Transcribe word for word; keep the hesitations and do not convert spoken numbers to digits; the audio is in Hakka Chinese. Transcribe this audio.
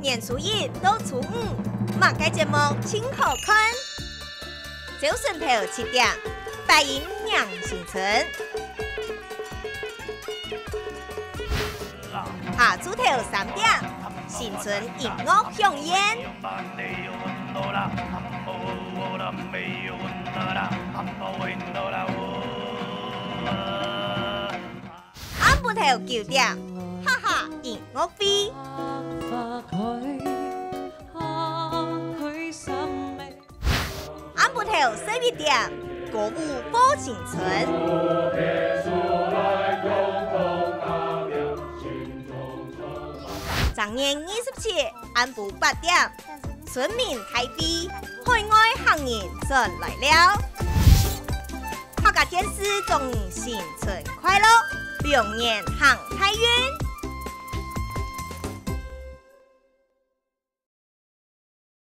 年初一到初五，麼个節目盡好看？朝晨頭七點，八音迎新春。下晝頭三點，新春音樂饗宴。暗晡頭九點，哈哈音樂會。暗晡頭十一點，歌舞報新春。正月二十七，暗晡八點，春眠大會，海外客人轉來尞。客家電視祝你新春快樂，龍年行大運！